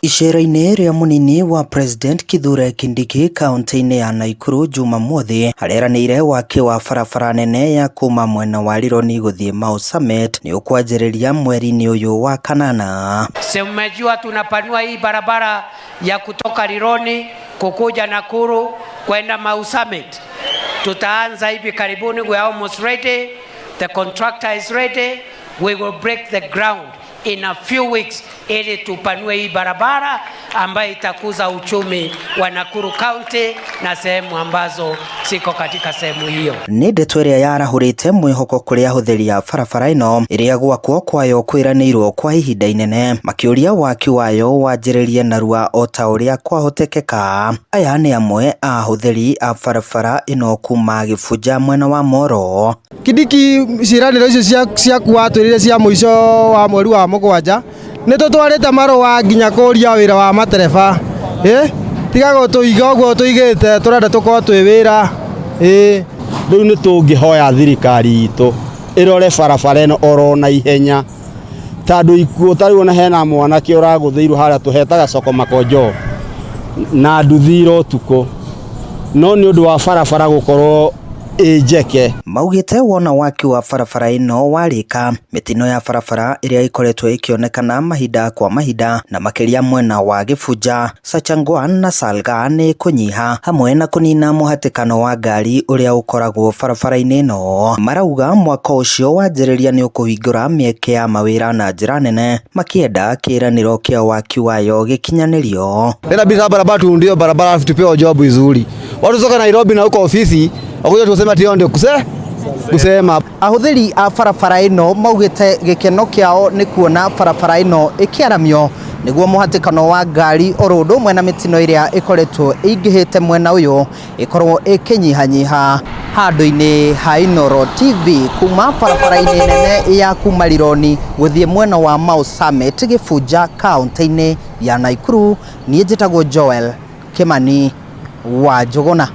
Icera-inĩ rĩa mũnini wa President Kithure Kindiki kaunti-inĩ ya Nakuru Jumamothi areranĩire waki wa barabara nene ya kuma mwena wa Rironi gũthiĩ Mau Summit nĩ ũkwanjĩrĩria mweri-inĩ ũyũ wa kanana. Si mmejua tunapanua hii barabara ya kutoka Rironi kukuja Nakuru kwenda Mau Summit. Tutaanza hivi karibuni, we are almost ready. The contractor is ready. We will break the ground in a few weeks ili tupanue hii barabara ambayo itakuza uchumi wa Nakuru County na sehemu ambazo ziko katika sehemu hiyo. Nĩ ndeto ĩrĩa yarahũrĩte mwĩhoko kũrĩ ahũthĩri a barabara ĩno ĩrĩa gwakwo kwayo kwĩranĩirwo kwa ihinda inene, makĩũria waki wayo wanjĩrĩrie narua o ta ũrĩa kwahotekeka. Aya nĩ amwe a ahũthĩri a barabara ĩno kuma Gĩbunja mwena wa Moro. Kindiki ciĩranĩro icio ciaku watwĩrire cia mũico wa mweri wa 7 nĩ tũtwarĩte marũa nginya kũria wĩra wa matereba, ĩ tiga gũtũiga ũguo tũigĩte, tũrenda tũkorwo twĩ wĩra, ĩ. Rĩu nĩ tũngĩhoya thirikari itũ ĩrore barabara ĩno oro na ihenya, tondũ ikuũ ta rĩu ona hena mwanake ũragũthĩirwo harĩa tũhetaga soko makonjo na nduthi ira ũtukũ, no nĩ ũndũ wa barabara gũkorwo ĩ njeke. Maugĩte wona waki wa barabara ĩno warĩka, mĩtino ya barabara ĩrĩa ĩkoretwo ĩkĩonekana mahinda kwa mahinda na makĩria mwena wa Gĩbunja, Sachangwan na Salga nĩ kũnyiha, hamwe na kũnina mũhatĩkano wa ngari ũrĩa ũkoragwo barabara-inĩ ĩno. Marauga mwaka ũcio wanjĩrĩria nĩ ũkũhingũra mĩeke ya mawĩra na njĩra nene, makĩenda kĩĩranĩro kĩa waki wayo gĩkinyanĩrio. Inabidi barabara tuundiwe barabara tupewe job vizuri. Watu toka Nairobi na huko ofisi wakuja tuseme ati ndio kusema. Ahũthĩri a barabara ĩno maugĩte gĩkeno kĩao nĩ kuona barabara ĩno ĩkĩaramio nĩguo mũhatĩkano wa ngari oro ũndũ ũmwe na mĩtino ĩrĩa ĩkoretwo ĩingĩhĩte mwena ũyũ ĩkorwo ĩkĩnyihanyiha. Handũ-inĩ ha Inooro TV kuma barabara-inĩ nene ya kuma Rironi gũthiĩ mwena wa Mau Summit Gĩbunja kaunti-inĩ ya Nakuru, niĩ njĩtagwo Joel Kimani wa Njũgũna.